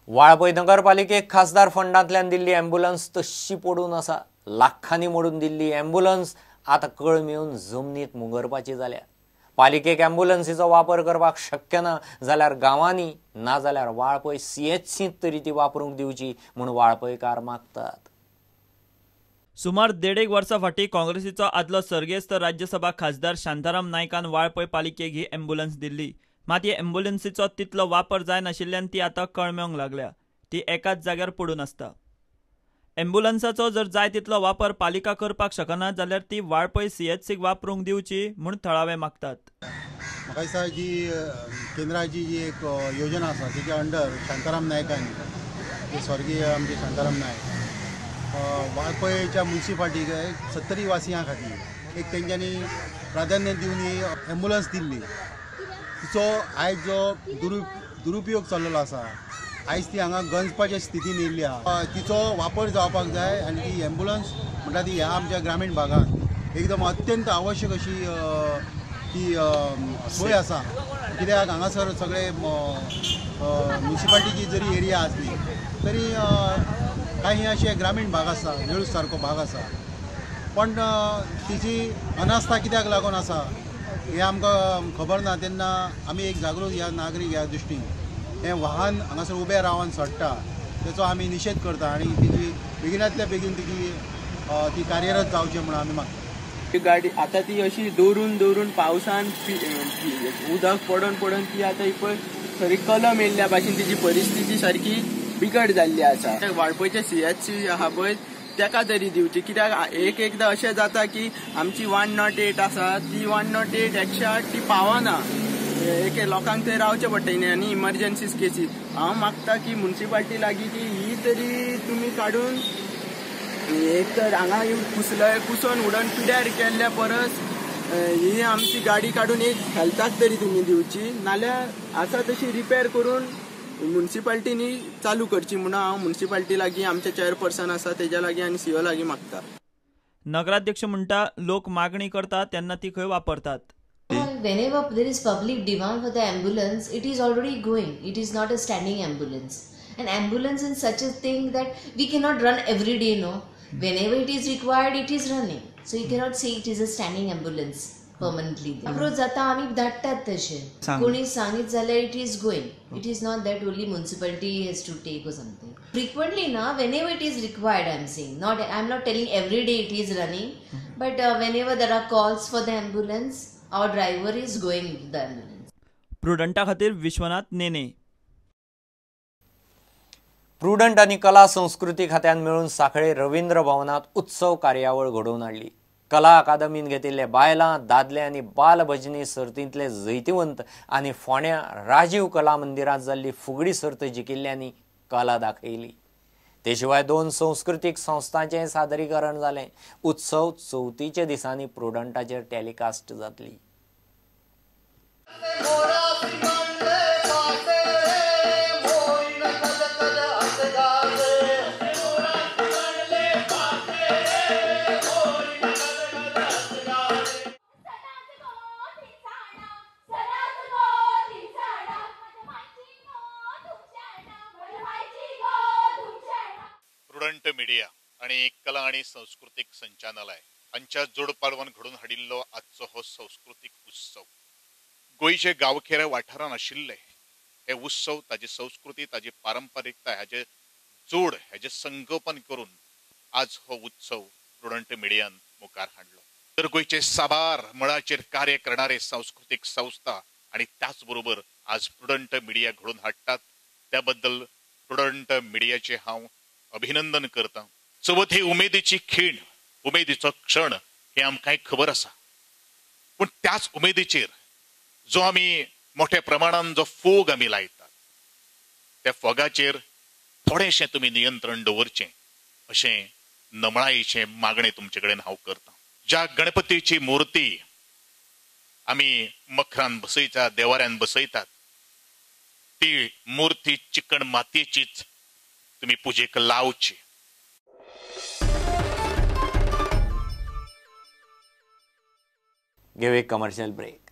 वाळपय नगरपालिकेक खासदार फंडांतल्यान दिल्ली ॲम्ब्युलन्स तशी पडून आसा. लाखांनी मोडून दिल्ली ॲम्ब्युलन्स आतां कळ मेळून जमनीत मुंगरपाची जाल्या. पालिकेक ॲम्ब्युलन्सीचो वापर करपाक शक्य ना जाल्यार गांवांनी ना जाल्यार वाळपय सीएचसींत तरी ती वापरूंक दिवची म्हूण वाळपयकार मागतात. सुमार 1.5 वर्सां फाटीं काँग्रेसीचो आदलो सर्गेस्त राज्यसभा खासदार शांताराम नायकान वाळपय पालिकेक ही ॲम्ब्युलन्स दिल्ली. मात हे ॲम्ब्युलन्सीचो तितलो वापर जायनाशिल्ल्यान ती आतां कळमेवंक लागल्या. ती एकाच जाग्यार पडून आसता. ॲम्ब्युलन्साचो जर जाय तितलो वापर पालिका करपाक शकना जाल्यार ती वाळपय सीएचसीक वापरूंक दिवची म्हूण थळावे मागतात. म्हाका दिसता जी केंद्राची जी एक योजना आसा तेच्या अंडर शांताराम नायकान, स्वर्गीय आमचे शांताराम नायक, वाळपयच्या मुन्सिपाल्टीक 70 वासियां खातीर एक तेंच्यांनी प्राधान्य दिवन ही ॲम्ब्युलन्स दिल्ली. तिचो आयज जो दुरुपयोग चल्लेलो आसा, आयज ती हांगा गंजपाच्या स्थितीन येयल्ली आसा. तिचो वापर जावपाक जाय आनी ती ॲम्ब्युलन्स म्हणटा ती ह्या आमच्या ग्रामीण भागांत एकदम अत्यंत आवश्यक अशी ती सोय आसा. कित्याक हांगासर सगळे म्युनिसिपालिटीची जरी एरिया आसली तरी काही अशे ग्रामीण भाग आसा, वेळूस सारको भाग आसा, पण तिची अनास्था कित्याक लागून आसा हें आमकां खबर ना. तेन्ना आमी एक जागृत ह्या नागरीक ह्या दृश्टीन हें वाहन हांगासर उबें रावन सडटा तेचो आमी निशेध करता आनी तिची बेगिनांतल्या बेगीन तिची ती कार्यरत जावची म्हणून आमी मागता. ती गाडी आतां ती अशी दवरून दवरून पावसान उदक पडून पडून ती आतां पळय सगळी कलम येयल्ल्या भाशेन तिची परिस्थिती सारकी बिकट जाल्ली आसा. वाळपयचे सीएचसी आहा पळय तेका तरी दिवची, कित्याक एक एकदां अशें जाता की आमची 108 आसा ती 108 108 ती पावना, एक लोकांक थंय रावचें पडटा न्ही आनी इमर्जन्सी केसी. हांव मागता की म्युनिसिपालिटी लागीं ती ही तरी तुमी काडून एक तर हांगा कुसले कुसोन उडोवन पिड्यार केल्ल्या परस ही आमची गाडी काडून एक हेल्थाक तरी तुमी दिवची, नाल्यार आसा तशी रिपेर करून म्युनिसिपालिटीनी चालू करची म्हणून हांव म्युनिसिपालिटी लागीं आमचे चेअरपर्सन आसा तेज्या लागीं आनी सीओ लागीं मागता. नगराध्यक्ष म्हणटा लोक मागणी करता तेन्ना ती खंय वापरतात. Whenever there is public demand for the ambulance, it is already going. It is not a standing ambulance. An ambulance is such a thing that we cannot run every day, no. Whenever it is required, it is running. So you cannot say it is a standing ambulance permanently. Approach जाता आमी धाडटात तशें, कोणी सांगीत जाल्यार it is going. It is not that only municipality has to take or something. Frequently ना, whenever it is required, I am saying. Not, I am not telling every day it is running, but whenever there are calls for the ambulance, our driver is going with the ambulance. प्रुडंटा खातीर विश्वनाथ नेने. Prudent आनी कला संस्कृती खात्यान मेळून सांखळे रवींद्र भवनात उत्सव कार्यावळ घडोवन हाडली. कला अकादमीन घेतिल्ले बायलां, दादले आनी बाल भजनी सर्तींतले जैतिवंत आनी फोंड्या राजीव कला मंदिरांत जाल्ली फुगडी सर्त जिखिल्ल्यांनी कला दाखयली. ते शिवाय 2 संस्कृतीक संस्थांचें सादरीकरण जालें. उत्सव चवथीच्या दिसांनी प्रुडंटाचेर टेलिकास्ट जातली. प्रुडंट मिडिया आणि कला आणि सांस्कृतिक संचालनालय हांच्या जोडपालवान घडोवन हाडिल्लो आजचो हो सांस्कृतीक उत्सव. गोंयचे गांवखेऱ्या वाठारांत आशिल्ले हे उत्सव ताजी संस्कृती, ताजी पारंपारिकता हाजे जोड, हाजे संगोपन करून आज हो उत्सव प्रुडंट मिडियान मुखार हाडलो. तर गोंयचे साबार मळाचेर कार्य करणारे सांस्कृतीक संस्था आणि त्याच बरोबर आज प्रुडंट मिडिया घडोवन हाडटात त्या बद्दल प्रुडंट मिडियाचे हांव अभिनंदन करता. चवथ ही उमेदीची खीण, उमेदीचो क्षण हे आमकां खबर आसा, पूण त्याच उमेदीचेर जो आमी मोठ्या प्रमाणान जो फोग आमी लायतात त्या फोगाचेर थोडेशें तुमी नियंत्रण दवरचें अशें नमळायेचें मागणें तुमचे कडेन हांव करता. ज्या गणपतीची मूर्ती आमी मखरान बसयतात, देवाऱ्यान बसयतात, ती मूर्ती चिकण मातयेचीच तुमी पुजेक लावची. घेऊ एक कमर्शियल ब्रेक.